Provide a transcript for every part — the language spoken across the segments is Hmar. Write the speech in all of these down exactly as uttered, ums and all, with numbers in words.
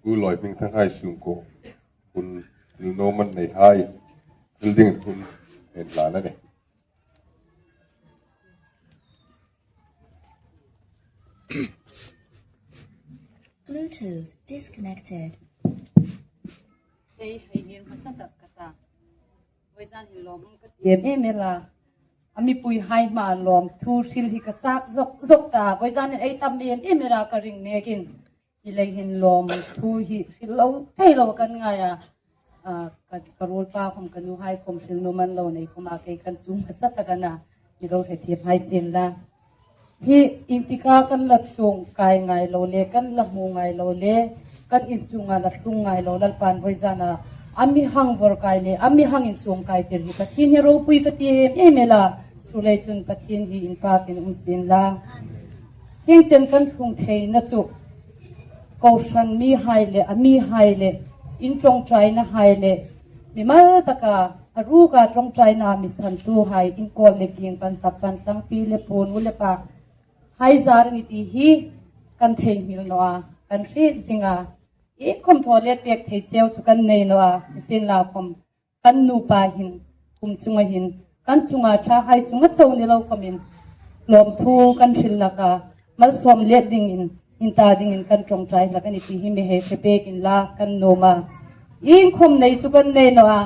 Pu Lawihmingthanghai sungkuo hun hril nuom an nei hai hril dingin hun inhlan a nih. Bluetooth disconnected. Hei, hei, ngir hmasa tak ka ta. Vawizan hin lawm ka ti em em el a. A mipuihai hmaa lawmthu hril hi ka chak zok zok ta. Vawizan hin ei tam em em el a ka ring nekin. Hi lei hin lawmthu hi hril lo thei lo kan ngai a. A, ka, ka ruolpa khom ka nuhai khom hril nuom an lo nei khom a kei kan chu hmasa tak a na. Mi lo hre thiemhai sien la. Hi intika kan la chuong kai ngai lo le, kan la hmu ngai lo le, kan insunga la tlung ngai lo, Lalpan vawizana a mi hang vawr kai le, a mi hang inchuong kai tir hi Pathien hi ropui ka ti em em el a. Chuleiin chun Pathien hi inpakin um sien la. Hieng chen kan tlung theina chu kohran mihai le, a mihai le, in ṭawngṭainahai le, mimal taka a ruka ṭawngṭaina mi santuhai, inkawl le kieng, pansak pantlang, pi le pu, nu le pa hai zar a nih ti hi kan theinghil naw a, kan hriet zing a. Iengkhom thaw let pek thei cheu chu kan nei naw a, nisienlakhom kan nupa hin, kum chunga hin, kan chunga ṭhahai chunga chau ni lo khomin lawmthu kan hril hlak a, malsawm let dingin, in ta dingin kan ṭawngṭai hlak a nih ti hi mi hei hre pek inla kan nuom a. Iengkhom nei chu kan nei naw a,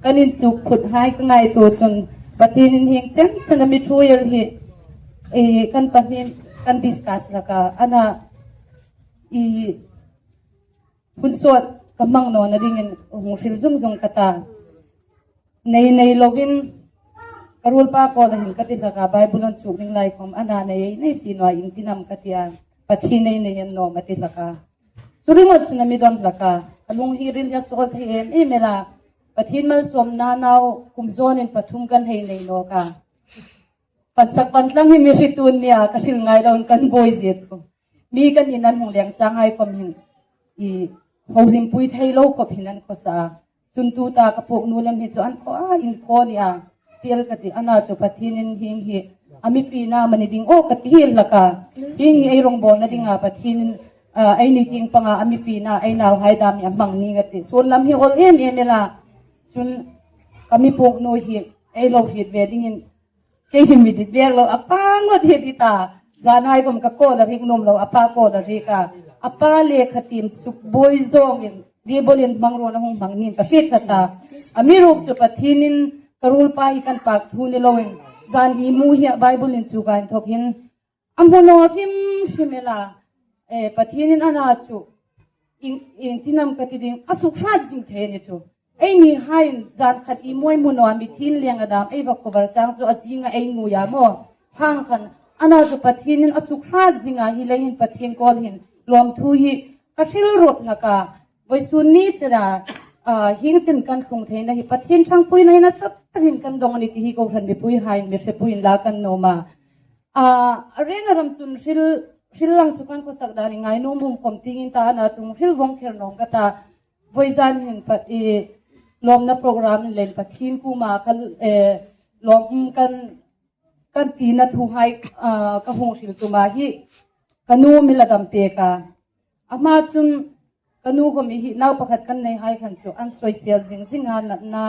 kan inchuk phuthai ka ngaituo chun Pathienin hieng chen chena mi ṭhuoi el hi, i, kan pahniin kan discuss hlak a, a na, i, hun sawt ka hmang nawna dingin hung hril zung zung ka ta. Nei nei lovin ka ruolpa kawla hin ka ti hlak a, Bible an chuk ding lai khom a na nei, nei si naw a, iengtin am ka ti a, Pathien nei nei an nawm a ti hlak a. Chu ringawt chun a mi don hlak a, ka lung hi ril hi a sawl thei em em el a. Pathien malsawmna nau kum zawnin pathum kan hei nei nawk a. Pansak pantlang hi mi hriet tu ni a, ka hril ngai loin kan buoi zie chu. Mi kan in an hung leng changhai khom hin, i, hohlimpui thei lo khop hin an khawsa a. Chun tuta ka puknu lem hi chu an khaw a, inkhaw ni a. Ti el ka ti, a na chu Pathienin hieng hi a mi fiena am a ni ding aw ka ti hi hlak a. Hieng hi ei rawngbawlna dinga Pathienin, a, ei ni tieng panga a mi fiena, ei nauhai dam hi a hmang ning a ti. Sun lam hi awl em em el a. Chun ka mi puknu hi ei lo hriet ve dingin kei hi mi dit bek lo, a pa ngot hi a ti ta. Zanhai khom ka kawla hriek nuom lo, a pa kawla hriek a. A pa lekha tiem suk buoi zawngin, Bible-in hmangruona hung hmang niin ka hriet hlak a. Amiruokchu Pathienin ka ruolpa hi kan pak thu ni loin, zan i mu hi a Bible-in chu ka inthok hin, a hmu naw hrim hrim el a, e, Pathienin a na chu, ieng, iengtin am ka ti ding, a suk hrat zing thei a ni chu. Eini haiin zan khat i mu ei hmu naw a, mithi in leng a dam, ei va cover chang chu a zinga ei ngui a maw. Khang khan, a na chu Pathienin a suk hrat zing a, hi lei hin Pathien kawl hin lawmthu hi ka hril rawp hlak a. Vawisun ni chena, a, hieng chen kan tlung theina hi Pathien ṭhangpuina hi nasa takin kan dong a ni ti hi kohran mipuihaiin mi hre pui inla kan nuom a. A, a reng a ram chun hril, hril lang chu kan khawsak dan hi ngai nuom um khom tieng in ta a na chu hril vawng kher nawng ka ta. Vawizan hin pat i lawmna program in len Pathien kuoma kan, e, lawm kan, kan tina thuhai, a, ka hung hril tum a hi ka nu mi la dam pek a. A hma chun ka nu khom hi nau pakhat kan nei hai khan chu an soisel zing zing a, natna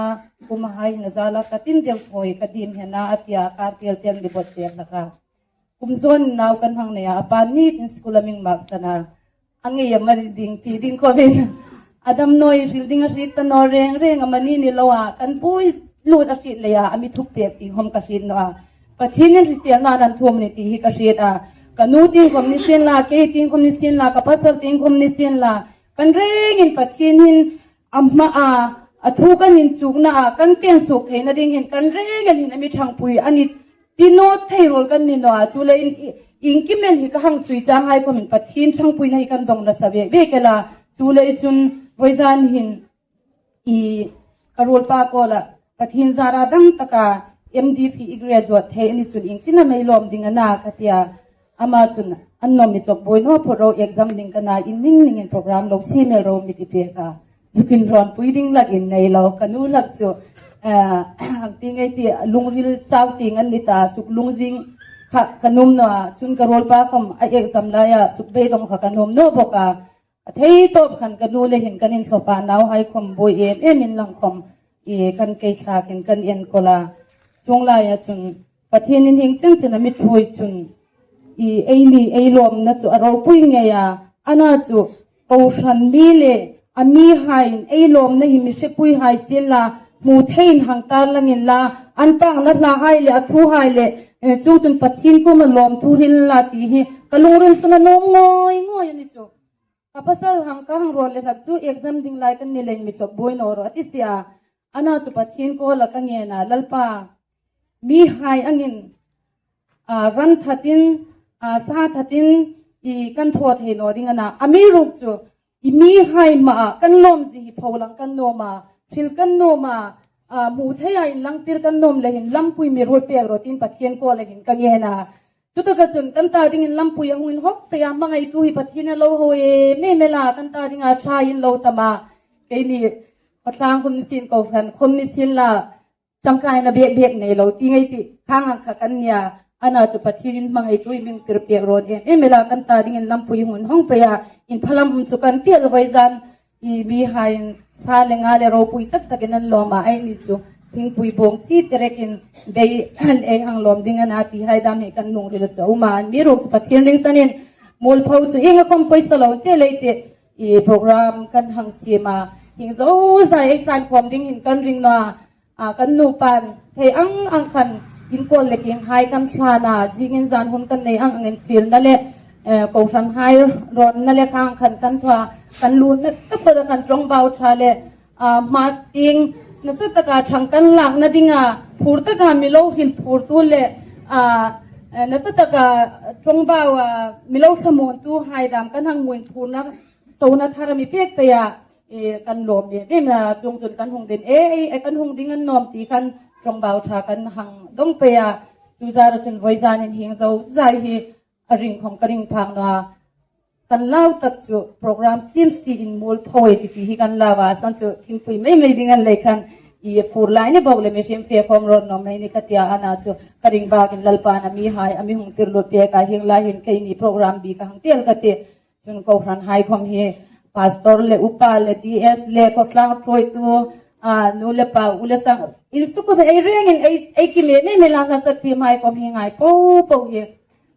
kuomahai hin a zala ka tin deu thawi ka diem hi a na a ti a, kar tel tel mi bot tel hlak a. Kum zawnin nau kan hang nei a, a pa nitin school a mi maksan a. A ngei am a ni ding ti ding khawmin a dam naw, hril ding a hriet ta naw, reng reng am a ni ni lo a, kan buoi lut a hriet leia a mi thuk pek ti khom ka hriet naw a. Pathienin hriselna an thuom a ni ti hi ka hriet a. Ka nu tieng khom nisienla, kei tieng khom nisienla, ka pasal tieng khom nisienla, kan rengin Pathien hin a hmaa, a thu kan inchuknaa kan pen suok theina ding hin kan reng el hin a mi ṭhangpui a ni ti nawt thei ruol kan ni naw a. Chuleiin i, iengkim el hi ka hang sui changhai khomin Pathien ṭhangpuina hi kan dong nasa vek vek el a. Chuleiin chun vawizan hin i ka ruolpa kawla Pathien zara dam taka M.Div hi i graduate thei a ni chun iengtin am ei lawm ding a na ka ti a. Ama chun an nawm mi chawk buoi naw phawt ro, exam ding ka na, in ning ningin program lo siem el ro mi ti pek a. Zuk inrawnpui ding hlak in nei lo, ka nu hlak chu, eh, ang ti ngei ti, lungril chau tieng an ni ta, suk lungzing kha ka nuom naw a, chun ka ruolpa khom a exam laia suk beidong kha ka nuom naw bawk a. A thei tawp khan ka nu le hin kan inhlawpa nauhai khawm buoi em em inlang khawm, i kan kei thlakin kan enkawl a. Chuong laia chun Pathienin hieng chen chen a mi ṭhuoi chun, i eini ei lawmna chu a ropui ngei a. Ana chu kohran mi le a mihaiin ei lawmna hi mi hrepui hai sienla, hmu theiin hang tarlang inla, an pâkna hlahai le a thuhai le, eh, chuongchun Pathien kuoma lawmthu hril inla ti hi ka lungril chun a nuom ngawi ngawi a ni chu. Ka pasal hang ka hang rawn le hlak chu exam ding lai kan ni leiin mi chawk buoi naw rawh a ti si a. Ana chu Pathien kuoma ka ngen a, Lalpa, mihai angin, a, ran thatin, a, sa thatin i kan thaw thei naw ding a na. Amiruokchu i mihai hmaa kan lawmzie hi pholang kan nuom a, hril kan nuom a, a, hmu theia inlangtir kan nuom leiin lampui mi ruot pek rawh tiin Pathien kuoma hin ka ngen a. Chutaka chun kan ta dingin lampui a hung inhawng pei a, hmangaitu hi Pathien a lo hawi em em el a, kan ta dinga ṭha inlo tam a. Keini khawtlang khawm ni sien, kohran khawm ni sienla, ṭangkaina bek bek nei lo ti ngei ti khang ang kha kan nia. Ana chu Pathienin hmangaitu i mi tir pek rawn em em el a, kan ta dingin lampui hung inhawng pei a. Inphalam um chu kan ti el, vawizan i mihaiin sa le nga le ropui tak takin an lawm a, eini chu thingpui bawng chi te rekin bei ei hang lawm ding a na ti hai dam hi kan lungrila chu a um a. Amiruokchu Pathien ringsanin muolpho chu ienga khawm pawisa lo te lei te i program kan hang siem a. Hieng zozai ei tlan khawm ding hin kan ring naw a. A, kan nupain thei ang ang khan inkawl le kienghai kan thlan a, zingin zan hun kan nei ang angin fielna le, eh, kohranhai rawnna le khang khan kan thaw a, kan lutna taphawt khan ṭawngbau ṭha le, a, hma tieng nasa taka ṭhang kan lakna dinga phur taka mi lo hril phurtu le, a, eh, nasa taka ṭawngbau a mi lo thlamuontuhai dam kan hang hmu in phurna chona thar a mi pek pei a, i kan lawm em em a, chuongchun kan hung ding e, e, e, kan hung ding an nuom ti khan ṭawngbau ṭha kan hang dawng pei a. Chu zara chun vawizanin hieng zozai hi a ring khawm ka ring phak naw a. Kan lau tak chu program siem si in muolpho ei ti ti hi kan lau a, san chu thingpui mei mei ding an lei khan i phur lai ni bawk le mi hrim fe khawm rawn nuom mei ni ka tia, ana chu ka ring bakin Lalpan a mihai a mi hung tir lut pek a, hieng lai hin keini program bik a hang ti el ka ti. Chun kohranhai khawm hi pastor le upa le D S le khawtlang ṭhuoitu, a, nu le pa, u le sang, insukhumin ei rengin ei, ei kim em em el a, hla sak thiemhai khawm hi ngai po po hi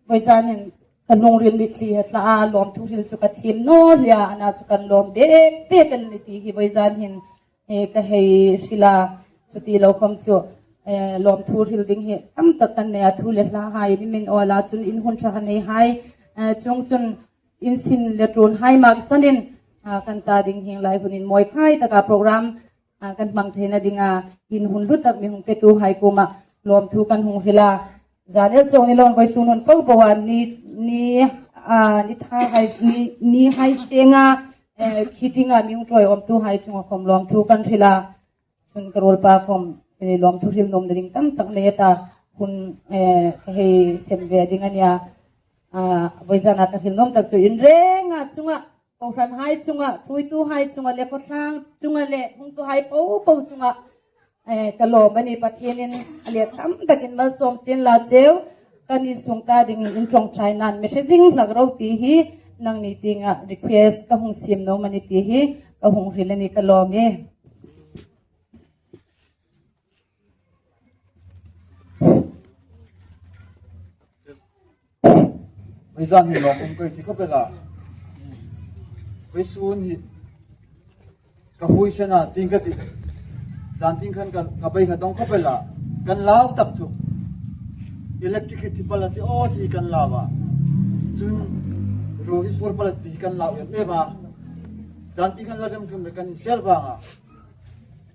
vawizanin ka lungril mitthli hi a tla a, lawmthu hril chu ka thiem naw hle a, ana chu kan lawm bek bek el ni ti hi vawizanin, eh, ka hei hril a. Chuti lo khawm chu, eh, lawmthu hril ding hi tam tak kan nei a, thu le hlahai ni min awl a, chun in hun ṭha neihai, eh, chuongchun in sin le ṭuonhai maksanin, a, kan ta ding hieng lai hunin mawi khai taka program, a, kan hmang theina dinga in hun hlu tak mi hung petuhai kuoma lawmthu kan hung hril a. Zan el chau ni loin vawisun hun po po a ni, ni, a, ni tha hai, ni, ni hai senga, eh, khi tienga mi hung ṭhuoi awmtuhai chunga khawm lawmthu kan hril a. Chun ka ruolpa khawm, eh, lawmthu hril nuomna ding tam tak nei a ta, hun, eh, ka hei sem ve ding a nia. A, vawizana ka hril nuom tak chu in renga chunga, kohranhai chunga, ṭhuoituhai chunga le khawtlang chunga le hungtuhai po po chunga, eh, ka lawm a nih. Pathienin a let tam takin malsawm sien la cheu. Kan insung ta dingin in ṭawngṭainain mi hre zing hlak ro ti hi nangni tienga request ka hung siem nuom a nih ti hi ka hung hril a nih, ka lawm e. Vawizan hin lawm um ka ti khawp el a. Vawisun hi ka huoisen a, tieng ka ti. Zan tieng khan ka, ka bei kha dawng khawp el a. Kan lau tak chu electric hi thi pal a ti aw ti kan lau a. Chun ruo hi sur pal a ti kan lau em em a. Zan tieng khan la rem tum le kan insel vang a.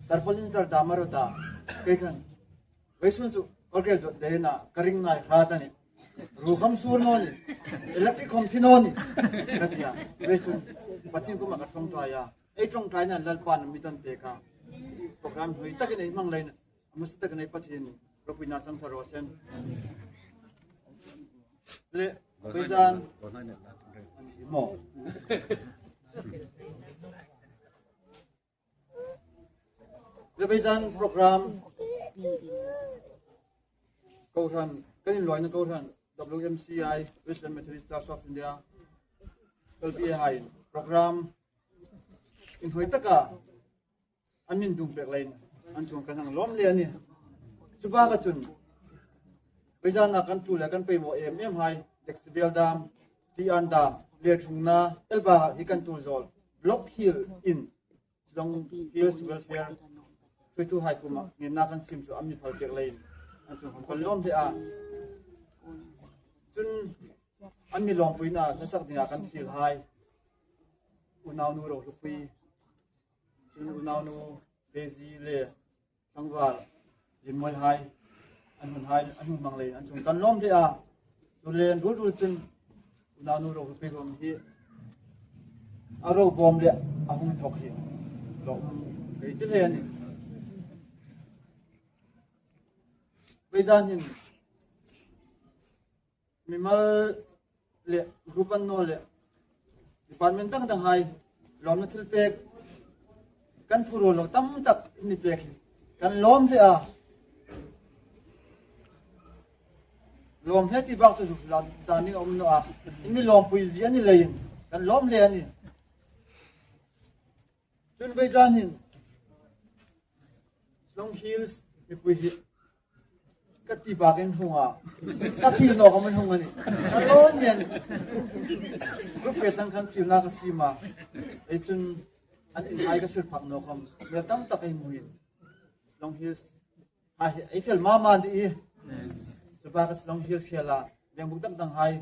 Tarpaulin tar dam a ro ta. Kei khan vawisun chu organ zot dena ka ring nai hrat a nih. Ruo khawm sur naw ni, electric khawm thi naw ni ka ti a. Vawisun Pathien kuoma ka ṭawngṭai a. Ei ṭawngṭainain Lalpan mi don pek a. Program hnoi takin ei hmang leiin a hmasa takin ei Pathien ropuina sâng thar raw seh. Le, vawizan. Maw. Le vawizan program kohran, kan inlawina kohran, W M C I, Western Methodist Church of India, kalpi hai, program inhoi taka an min dung pek leiin an chungah kan hang lawm hle a nih. Chu baka chun, vawisuna kan tul le kan pei maw em em hai, Dexibel dam, Tian dam, le thungna, Elba hi kan tul zawl, Block Hill in, Shillong Hills Welfare, thuoituhai kuomah, ngenna kan siem chu an mi phal pek leiin an chungah kan lawm hle a. Chun an mi lawmpuina hla sak dinga kan fiel hai, unaunu Rohlupui, chun unaunu Daisy le tlangval Limmawi hai, an hun hai, an hun hmang leiin an chungah kan lawm hle a. Chu le an rul rul chun unaunu Rohlupui ruom hi a ro bawm le a hung thawk hi lawm kei ti hle a nih. Vawisun hin mimal le group an naw le department dang dang hai lawmna thilpek kan phur lo tam tak in mi pek hi kan lawm hle a. Lawm hle ti bak chu zuk lam ta ni um naw a. In mi lawmpui zie a ni leiin kan lawm hle a nih. Chun vawisun hin Shillong Hills mipui hi ka ti bak in hung a, ka fiel naw khom in hung a nih. Ka lawm hle a nih. Group fe tang khan fielna ka siem a. Ei chun an in hai ka sir phak naw khom, mi tam tak ei hmu hin Shillong Hills hai hi ei fel mama ni. Chu baka Shillong Hills khela, Vengbuk dang dang hai,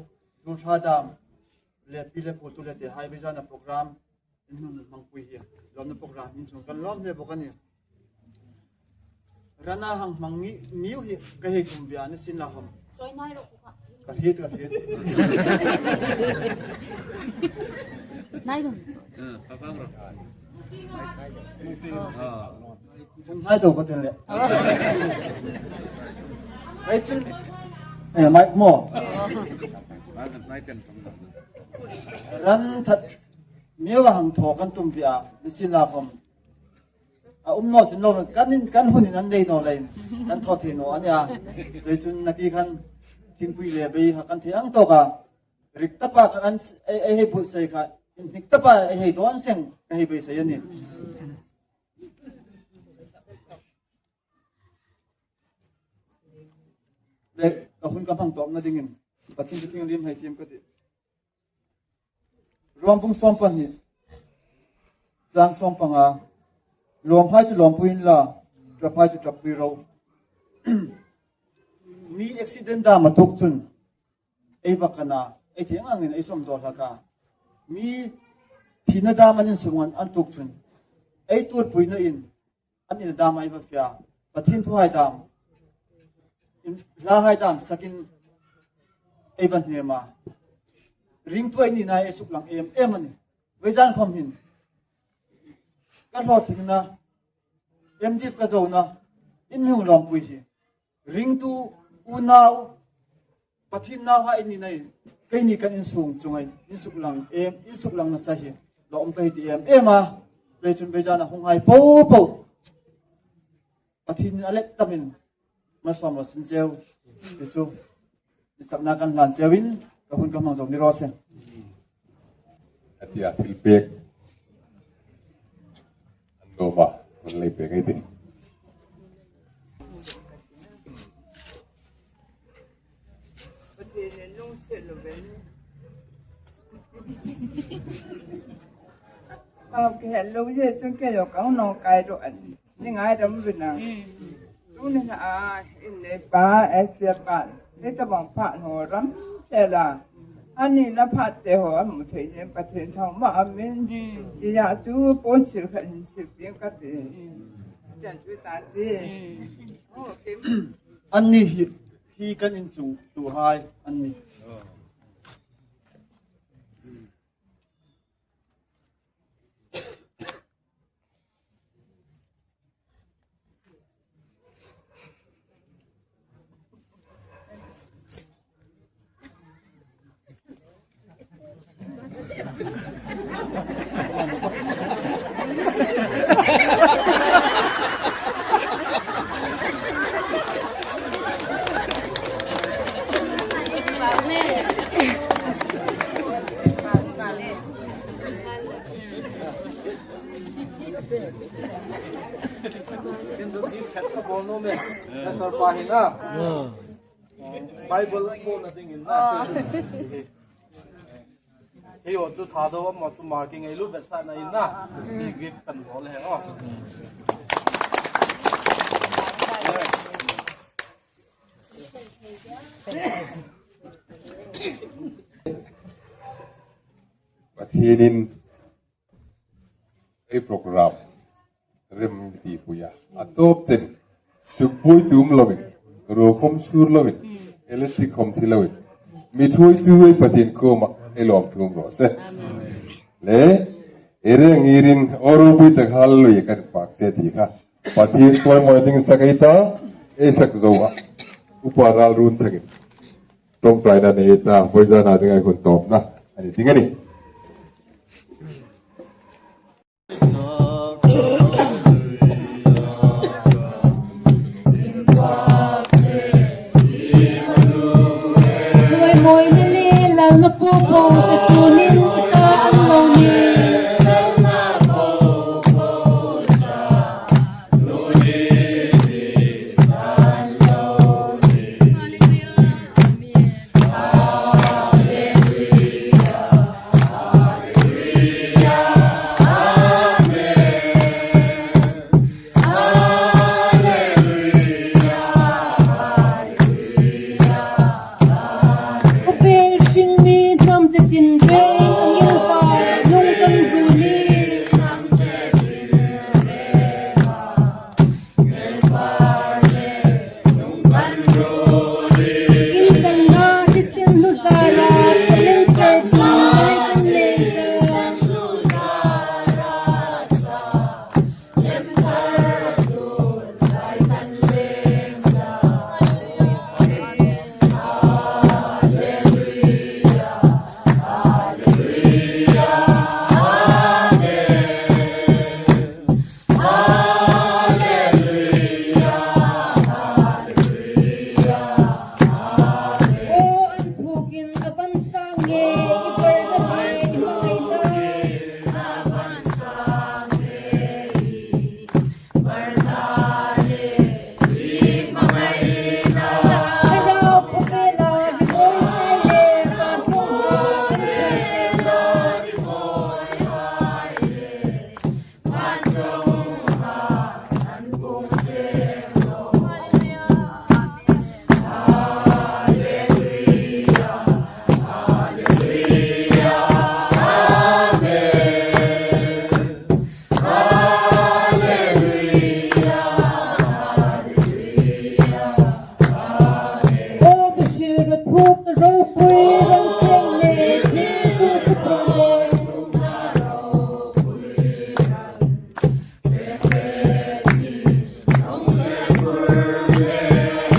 Tulṭha dam le pi le pu tu le te hai vawisuna program in hung hmangpui hi lawmna program in chungah kan lawm hle bawk a nih. Rana hang hmang ni miu hi ka hei tum bia ni sin la khom. Ka hriet, ka hriet. Nai dum. Hung hai do ka tel le. Ei chun, eh, mic maw. Ran that miu a hang thaw kan tum bia ni sin la khom. A um naw sin lo, kan in, kan hun in an nei naw leiin kan thaw thei naw a nih a. Chuleiin chun nakie khan thingpui le bei kha kan thei ang tawk a. Rik tapa kha an ei, ei hei buotsai kha, inhnik tapa ei hei dawn seng ka hei beisei a nih. Le ka hun ka hmang tawpna dingin Pathien thu thienghlim hei tiem ka tih. Rom bung sawm pahni, chang sawm panga, lawmhai chu lawmpui unla, ṭaphai chu ṭappui ro. Mi accident dam a tuok chun ei va kan a, ei thei ang angin ei sawm daw hlak a. Mi thina dam an insung an, an tuok chun ei tuorpuinain an ina dam ei va fe a. Pathien thuhai dam, in, hlahai dam sakin ei va hnem a. Ringtu ei nina ei suklang em em a nih. Vawisun khom hin ka hlawtlingna, M D F ka zona in mi hung lawmpui hi ringtu unau, Pathien nauhai ei nina, keini kan insung chunga insuklang em, insuklang nasa hi lawm ka hei ti em em a. Chuleiin chun vawisuna hunghai po po Pathienin a let tamin malsawm raw sin cheu ti chu ditsakna kan hlan cheuin ka hun ka hmang zo ni raw se. A tia thilpek an lawm a, hun lei pek ei tih. Pathienin lungsiet lo ve ni. Pau ke lo ye chun ke lo ka no kai ro an. Ni ngai dam ru na. Tuni a, in nei pa, ei sia pa. Hei tabang pha no ram te la. Ani na pha te ho a hmu thei ni Pathien thangmah a min. Ti ya chu po sir kha in sir pieng ka ti. Chan chu ta ti. Anni hi, hi kan inchungtuhai anni. Ken zo ni khat ka bol nuom e. Pastor pa hin a. Bible bol na dingin na. Hei o chu tha do am chu marking ei lu vet sa na in na. Hei gift kan bol e o. Pathienin ei program rem ti puia. A tawp chen, suk buoi tum lovin, ro khom sur lovin, electric khom thi lovin, mi thuoitu ei Pathien kuoma ei lawm tum raw se. Le, ei reng ngirin, aw ropui tak hallelujah kan pak che ti kha. Pathien chawimawi ding sak ei ta, ei sak zo a. Upa Lalrunthangin ṭawngṭaina nei ta, vawizana dinga ei hun tawpna a ni ding a nih. Chawimawina le lalna po po chatunin i ta an lo ni. Upe hring mi hnam zetin reng angin upa lung kan ru ni. Inzanna Christian nu zara, Salem Church nu zara kan leng zara. Aw an thukin a van sang nge i varna le i hmangaina. Thlarau pawh vela rimawi hai le va pawh va kan thei se. Aw, ka hril ra thuk, ka ropui, ran thieng le, thil tu ka thung le.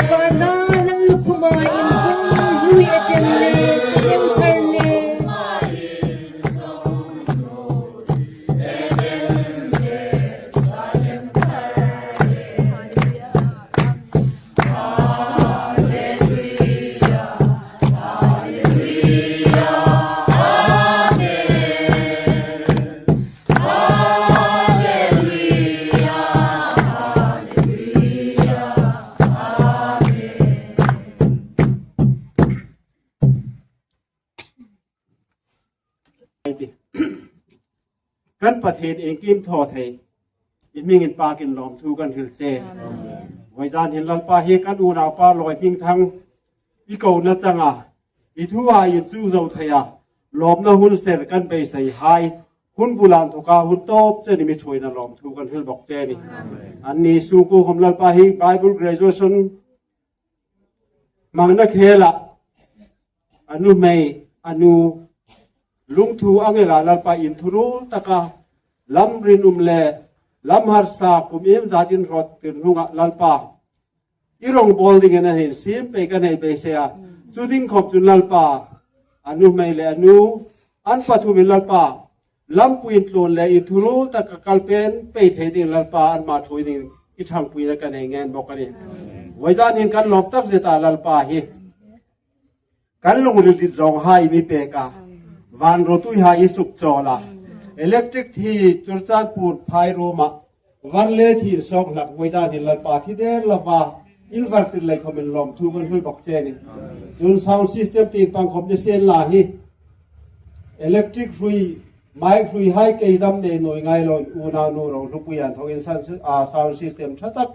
Vana lal khuma inzawm hnui a chen le, ka lem thar le. Kan Pathien iengkim thaw thei, i hmingin pakin lawmthu kan hril che. Amen. Vawizan hin Lalpa hi kan unaupa Lawihmingthang i kona changa, i thu a inchuk zo thei a, lawmna hun ser kan beisei hai, hun bula inthoka hun tawp chen i mi thuoina lawmthu kan hril bawk che a nih. Amen. Anni sungkuo khom Lalpa hi Bible graduation hmangna khela, a nuhmei, a nu, lungthu ang ela Lalpa inthuruol taka, lam rinum le, lam harsa kum im zat inrawt tir hnunga Lalpa, i rawngbawl dingin an insiem pei kan hei beisei a. Chu ding khawm chun Lalpa, a nuhmei le a nu, an pathumin Lalpa, lampui intluon le inthuruol taka kal pen pei thei ding Lalpa anma thuoi ding i ṭhangpuina kan hei ngen bawk a nih. Vawizan hin kan lawm tak zet a Lalpa hi. Kan lungril dit zawng hai mi pek a. Van rawtuihai i suk chawl a. Electric thi Churachandpur phai ruoma var le thi sawk hlak, vawidan hin Lalpa thi der lova in var tir lei khawmin lawmthu kan hril bawk che a nih. Chun sound system tieng pang khawm ni sien la hi, electric hrui, mic hrui hai kei zam nei nuoi ngai loin unau nu ro hlupui an thawin san, a, sound system ṭha tak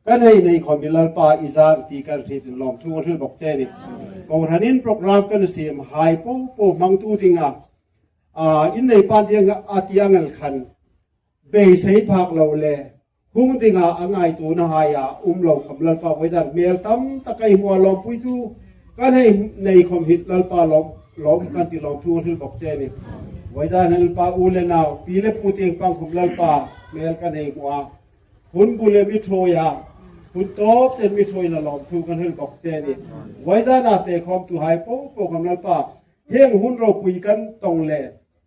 kan hei nei khawmin Lalpa i zar ti kan hriet in lawmthu kan hril bawk che a nih. Kohranin program kan siem hai po po hmangtu dinga, a, in nei pan tieng a tiang el khan beisei phak lo le hung dinga a ngaituona hai a um lo khawm Lalpa vawidan hmel tam tak ei hmu a, lawmpuitu kan hei nei khawm hi Lalpa lawm, lawm kan ti lawmthu kan hril bawk che a nih. Vawidan Lalpa u le nau, pi le pu tieng pang khawm Lalpa hmel kan hei hmu a, hun bu le mi ṭhuoia, hun tawp chen mi ṭhuoina lawmthu kan hril bawk che a nih. Vawidan a fe khawmtu hai po po khawm Lalpa, hieng hun ropui kan tawng le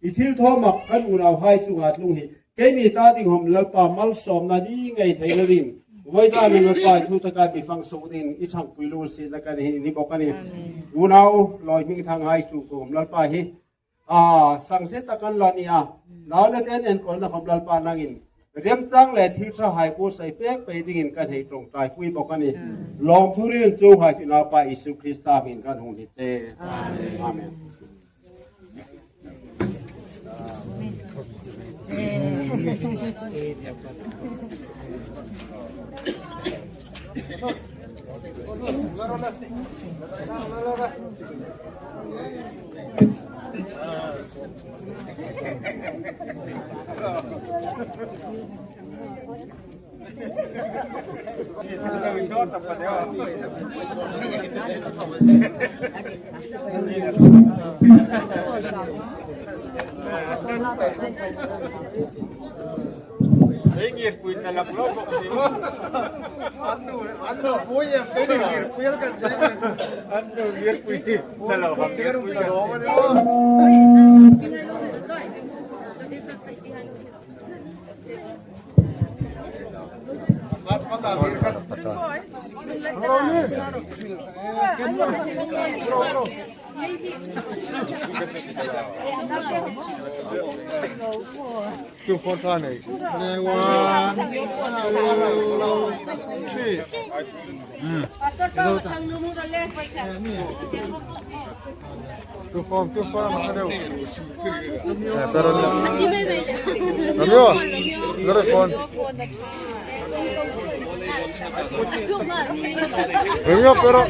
i thil thaw mak kan unau hai chunga tlung hi keini ta ding khawm Lalpa malsawmna ni ngei theina dingin vawidan Lalpa thu taka mi fang suok dingin i ṭhangpui lungsinna kan hei ni bawk a nih. Unau lawi hming thang hai chu khawm Lalpa hi, a, sangse tak an la ni a, nau le ten enkawlna khawm Lalpa nangin remchang le thil ṭha hai buotsai pek pei dingin kan hei ṭawngṭaipui bawk a nih. Lawmthu hril chungchang hai chu Lalpa Isu Krista hmingin kan hung ni che. Amen. Ei ngirpui ta lak lo bawk si maw. An nu, an nu pui em, ei ngirpui el kan ti. An nu ngirpui ta lo, kan ngirpui ta lo. Two, four, five, eight. One, two, three. Hmm. Pastor, two, four, two, four, ma ka deu. Eh, pero no. Romeo, no responde. Romeo, pero